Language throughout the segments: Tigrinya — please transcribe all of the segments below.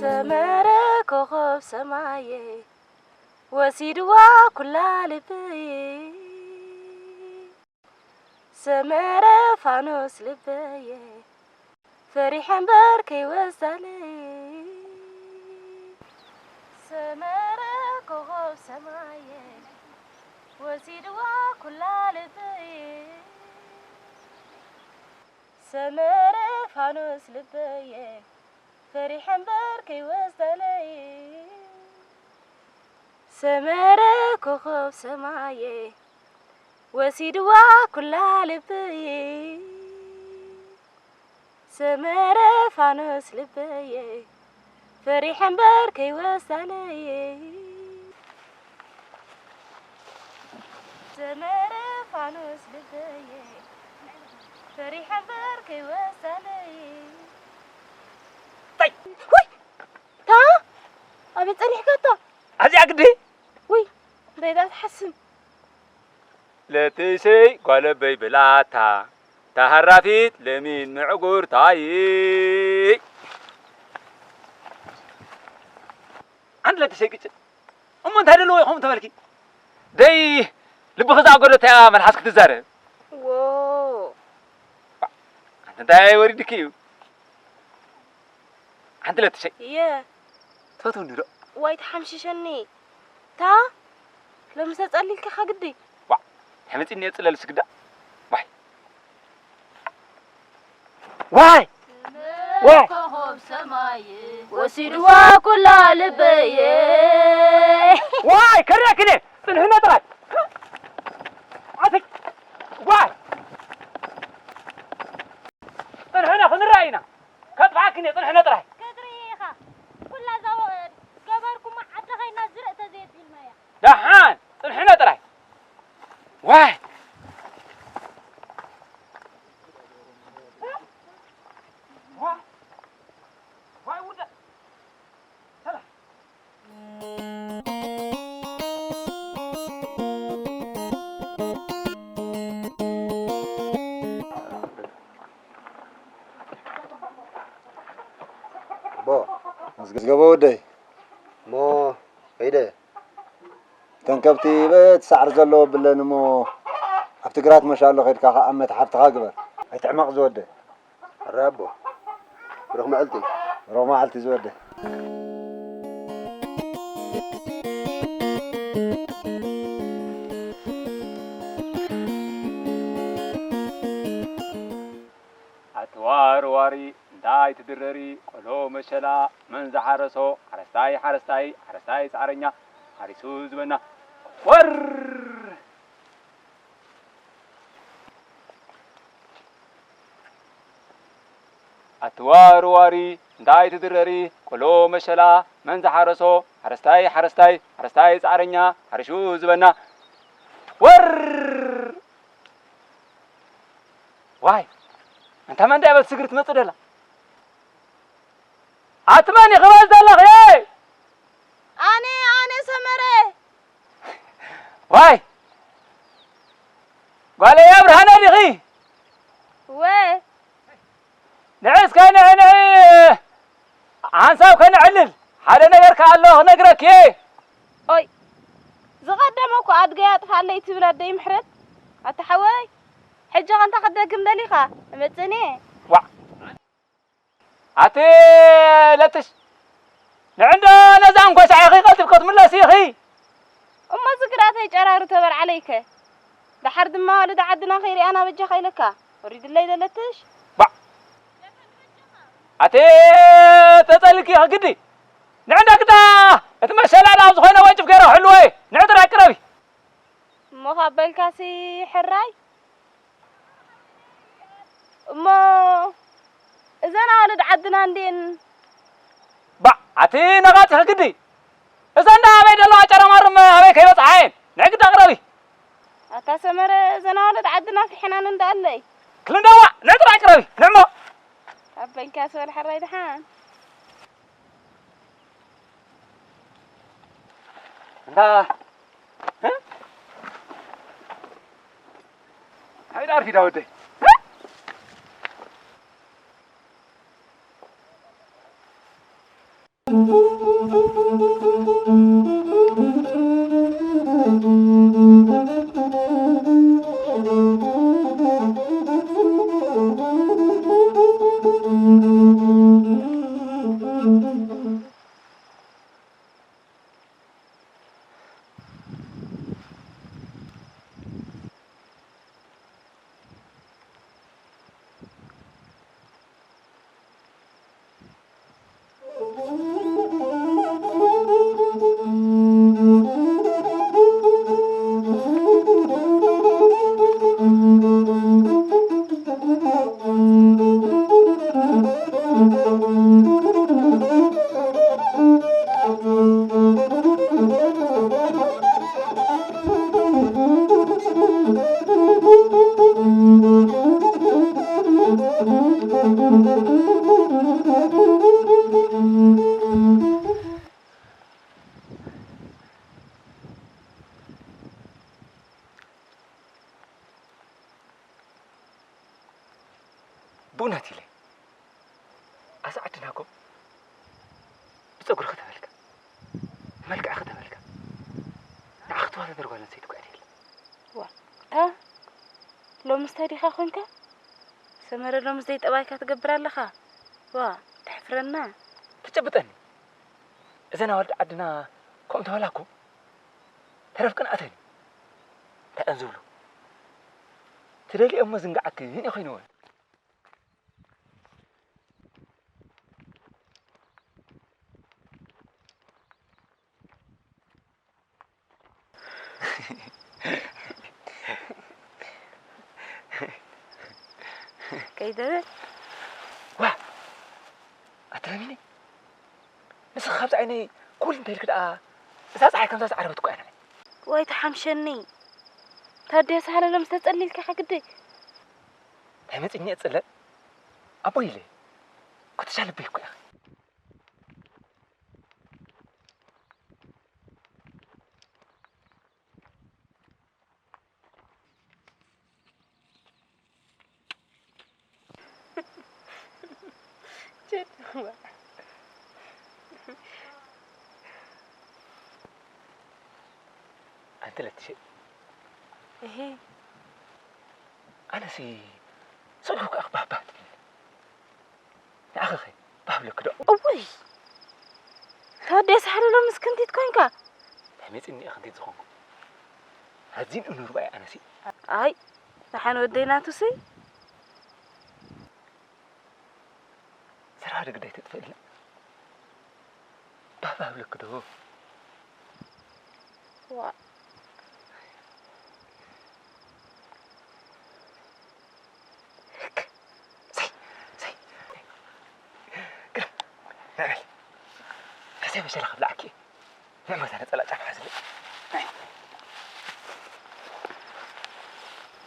ሰመረ ኮኸብ ሰማየ ወሲድዋ ኩላ ልበየ። ሰመረ ፋኖስ ልበየ ፈሪሐ እምበር ከይወስዳለይ። ሰመረ ኮኸብ ሰማየ ወሲድዋ ኩላ ልበየ። ሰመረ ፋኖስ ልበየ ፈሪሐ እምበር ከይወስዳለይ። ሰመረ ኮኸብ ሰማየ ወሲድዋ ኩላ ልበየ። ሰመረ ፋኖስ ልበየ ፈሪሐ እምበር ከይወስዳለይ። ሰመረ ፋኖስ ልበየ ፈሪሐ እምበር ከይወስዳለይ። ታይ! ወይ! ታ ኣበይ ጸኒሕካታ? ኣብዚኣ ግዲ። ወይ! እንታይ ደኣ ትሓስም? ለተይሰይ ጓለበይ ብላታ ታሃራፊት ለሚን ምዕጉርታይ። ኣንቲ ለተይሰይ ግጭ እሞ እንታይ ደለዎ ይኸውን ተበልኪ? ደይ ልብኺ ዝኣጎደታ እያ መልሓስ ክትዛረብ። ዎ። ኣንቲ እንታይ ወሪድኪ እዩ? ሓንቲ ለትሸይ እየ። ትፈትውኒ ዶ? ዋይ ተሓምሽሸኒ። ታ ሎምስ ተጸሊልካ ግዲ። ዋ፣ ተመጺኒ እየ ጽለል ስግዳ። ዋይ። ዋይ። ዋይ። ኮኾብ ሰማይ ወሲድዋ ኩላ ልበየ። ዋይ፣ ከሪያክኒ ጽንሕና ጥራይ። ኣትይ። ዋይ። ጽንሕና ክንረኣይ ኢና። ከጥፍኣክን እየ፣ ጽንሕነ ጥራይ። ክትርኢ ኢኻ። ኩላ እዛ ወ-፣ ገበርኩማ ዓዲ ኸይና ዝርእ ተዘየቢልናያ። ደሓን፣ ጽንሕነ ጥራይ። ዋይ! ዋይ! ዋይ ውርደት! ሰላም። ቦ፣ መዝገቦ ወደይ። እሞ ከይደ። እተን ከብቲ በቲ ሳዕሪ ዘለዎ ብለን እሞ ኣብቲ ግራት መሻሎ ከይድካ ከኣ ኣብ መትሓፍትኻ ግበር። ኣይትሕመቕ ዝወደይ። ኣረ ኣቦ፣ ብሩኽ መዓልቲ። ብሩኽ መዓልቲ ዝወደ። ኣተዋርዋሪ እንታይ ትድረሪ ቆሎ መሸላ መን ዝሓረሶ ሓረስታይ ሓረስታይ ሓረስታይ ጻዕረኛ ሓሪሱ ዝበና ወር ኣትዋርዋሪ እንታይ ትድረሪ ቆሎ መሸላ መን ዝሓረሶ ሓረስታይ ሓረስታይ ሓረስታይ ጻዕረኛ ሓሪሹ ዝበና ወር ዋይ ኣንታ መን ዳበል ስግሪ ትመጽእ ደላ ኣቲ መን ኢኺ በል ዘለኺ ኣነ ኣነ ሰመረ ዋይ ጓለይ ኣብርሃነ ዲኺ? እወ። ንዒ እስከ ንዒ ንዒ ሓንሳብ ከነዕልል ሓደ ነገር ከኣ ኣሎ ክነግረኪ እየ። ኦይ ዝቐደመ እኮ ኣድገይ ኣጥፍኣለይ ትብል ኣደይ ምሕረት ኣታ ሓወይ ሕጂ ኸ እንታይ ክትደግም ደሊኻ? እመጽእኒ እየ። ዋዕ ኣቲ ለትሽ፣ ንዕንዶ ነዛ እንኮ ሳዕኺ ቀልጢፍኪ ክትምለሲ ኢኺ። እሞ ዝግዳተይ ጨራሩ ተበልዓለይከ። ደሓር ድማ ወለዲ ዓድና ከይሪኣና በጃኻ ኢለካ። ወሪድለይ ዶ ለትሽ። ባዕ። ኣቲ ተጸሊልኪ ኢኺ ግዲ። ንዕንዶ ግዳ እቲ መሸላል ኣብ ዝኾነ ወንጭፍ ገይረ ክሕልዎ እየ። ንዒ ጥራይ ቅረቢ። እሞ ካብ በልካሲ ሕራይ። እሞ እዘን ኣዋልድ ዓድና እንድየን። ባዕ፣ ኣቲ ነቓጺ ግዲ። እዘን ደኣ ኣበይ ዘለዋ ጨረማርም ኣበይ ከይበጽሓ እየን። ንዒ ግዳ ቅረቢ። ኣታ ሰመረ፣ እዘን ኣዋልድ ዓድና ፍሒናን እንዳኣለይ። ክልንደዋ፣ ንዒ ጥራይ ቅረቢ። ንዕሞ። ካብ በልካሲ በል ሕራይ ደሓን። እንዳ እ? ሓይዳ ኣርፊዳ ወደይ። ብእውነት ኢለ፣ ኣዛ ዓድና እኮ ብጸጉርኺ ተበልካ፣ ብመልክዕኺ ተበልካ፣ ንዓኺ ትወዳደር ጓል ኣንስተይቲ እኮ እያ የለን። ዋ፣ ታ፣ ሎምስ እንታይ ዲኻ ኮንካ? ሰመረ፣ ሎምስ ዘይጠባይካ ትገብር ኣለኻ? ዋ፣ ተሕፍረና። ተጨብጠኒ። እዘን ኣዋልድ ዓድና ከምኡ ተበላ እኮ ተረፍ ቅንኣተን እዩ። እንታይ እዮም ዝብሉ? ትደልዮሞ ዝንጋዓክን እዩ ኮይንወን። ከይደ ዋ፣ ኣትረሚኒ። ንስኺ ካብዚ ዓይነይ ኩል እንተኢልኪ ደኣ፣ እዛ ጸሓይ ከምዛ ዝዓረበት እኮ እያ ንዓይ። ወይ ተሓምሸኒ። ታዲያ ሳህለ ሎም ዝተጸሊልካ ግዲ። እንታይ መጺኒ እየ ዝጽለል? ኣቦይ ኢለ። ኩትሻ ልበይ እኮ ኢኺ። ኣንቲ ለትሸ። እሄ። ኣነሲ ስልኩ ከኣ ክባህባህ ትብል። ንዓኺ ኸ ባህብለኪ ዶ? እውይ! ታዲያስ ሓለሎ ምስ ክንቲት ኮንካ? እንታይ መጺኒ እየ ክንቲት ዝኾንኩ? ኣዚን እኑርባ እየ ኣነሲ። ኣይ፣ ደሓን ወደይ ናቱሲ። ዘረባ ዶ ግዳይ ተጥፍእልና? ባባ እብለኪ ዶ? ዋ። ሰይ፣ ሰይ። ግርም። ንዕበል። ሕሰይ መሸላ ክብላዓኪ። ንዕመታ ነጸላ ጫፍ ሓዝለይ።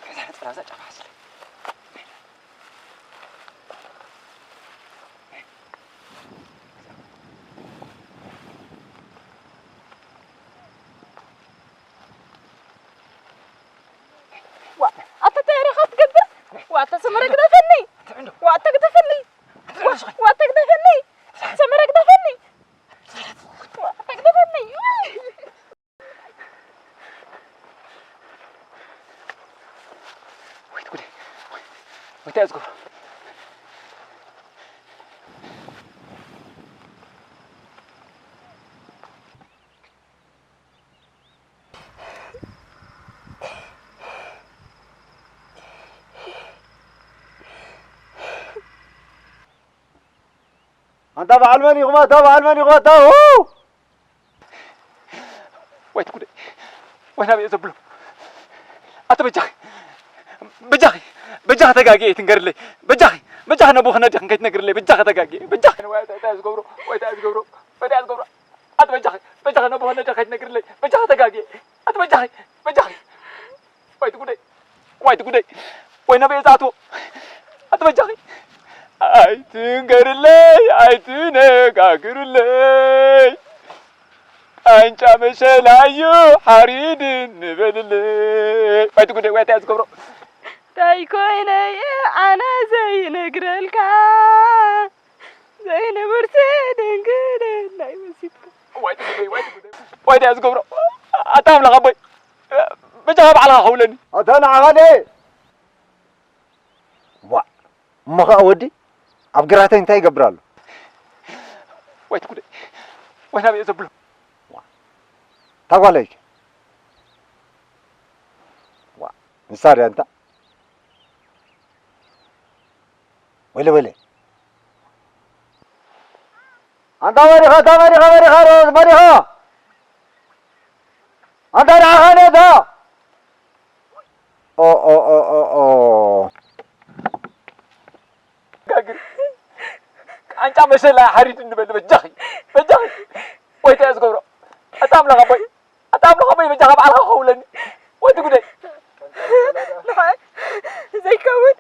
ንዕመታ ነጸላ እዛ ጫፍ ሓዝለይ። ዋ፣ ኣታ እንታይ ኢኻ ትገብር? ዋ፣ ኣታ ሰመረ ግደፈኒ። ዋ፣ ኣታ ግደፈኒ። ዋ፣ ኣታ ግደፈኒ። ሰመረ ግደፈኒ። ዋ፣ ኣታ ግደፈኒ። ወይት ጉደይ። ወይ እንታይ እየ ዝገብሮ? ኣንታ በዓል መን ኢኹም? ኣታ በዓል መን ኢኹም? ኣታ ኡ! ወይ ትጉደይ። ወይ ናበይ እየ ዘብሎ? ኣቶ በጃኺ፣ በጃኺ፣ በጃኺ ተጋጊየ ትንገርለይ። በጃኺ፣ በጃኺ ነቦ ክነዲ ክንከይትነግርለይ። በጃኺ ተጋጊየ። በጃኺ። ወይ እንታይ ዝገብሮ? ወይ እንታይ ዝገብሮ? ወይ እንታይ ዝገብሮ? ኣቶ በጃኺ፣ በጃኺ ነቦ ክነዲ ከይትነግርለይ። በጃኺ ተጋጊየ። ኣቶ በጃኺ፣ በጃኺ። ወይ ትጉደይ። ወይ ትጉደይ። ወይ ናበይ እየ ዝኣትዎ? ኣቶ በጃኺ። ኣይትንገርለይ፣ ኣይትነጋግርለይ። ኣንጫ መሸላዩ ሓሪድ ንበልለይ። ወይ ትጉደይ፣ ወይ እንታይ እየ ዝገብሮ? እንታይ ኮይነ እየ ኣነ ዘይነግረልካ? ዘይነበርሲ ድንግልና ይመሲልካ። ወይ ትጉደይ፣ ወይ ትጉደይ። ወይ እንታይ እየ ዝገብሮ? ኣታ ኣምላኽ ኣቦይ። በጃኻ ባዕልኻ ከውለኒ። ኣታ ንዓኻ ድየ? ዋ፣ እሞ ኸኣ ወዲ ኣብ ግራተይ እንታይ ይገብር ኣሎ? ወይ ትጉደይ። ወይ ናበይ እየ ዘብሎ? እታ ጓለይከ? ዋ፣ ንሳ ድያ እንታ? ወይለ ወይለ። ኣንታ መሪኻ፣ ኣንታ መሪኻ፣ መሪኻ፣ መሪኻ። ኣንታ ንዓኻ ነታ። ኦ፣ ኦ፣ ኦ፣ ኦ፣ ኦ። ጋግር። ቃንጫ መሸላ ሓሪድ እንበል በጃኺ። በጃኺ። ወይ እንታይ እየ ዝገብሮ? ኣታ ኣምላኽ ኣቦይ። ኣታ ኣምላኽ ኣቦይ በጃኻ ባዕልኻ ከውለኒ። ወይ ትጉደይ። ንኸ ዘይከውን።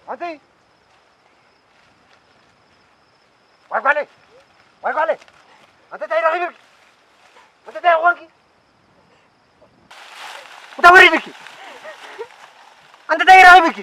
ኣንቲ ዋይ ጓለይ፣ ዋይ ጓለይ፣ ኣንተ እንታይ ረኺብኪ? ኣንተ እንታይ ኾንኪ? እንታይ ወሪድኪ? ኣንተ እንታይ ረኺብኪ?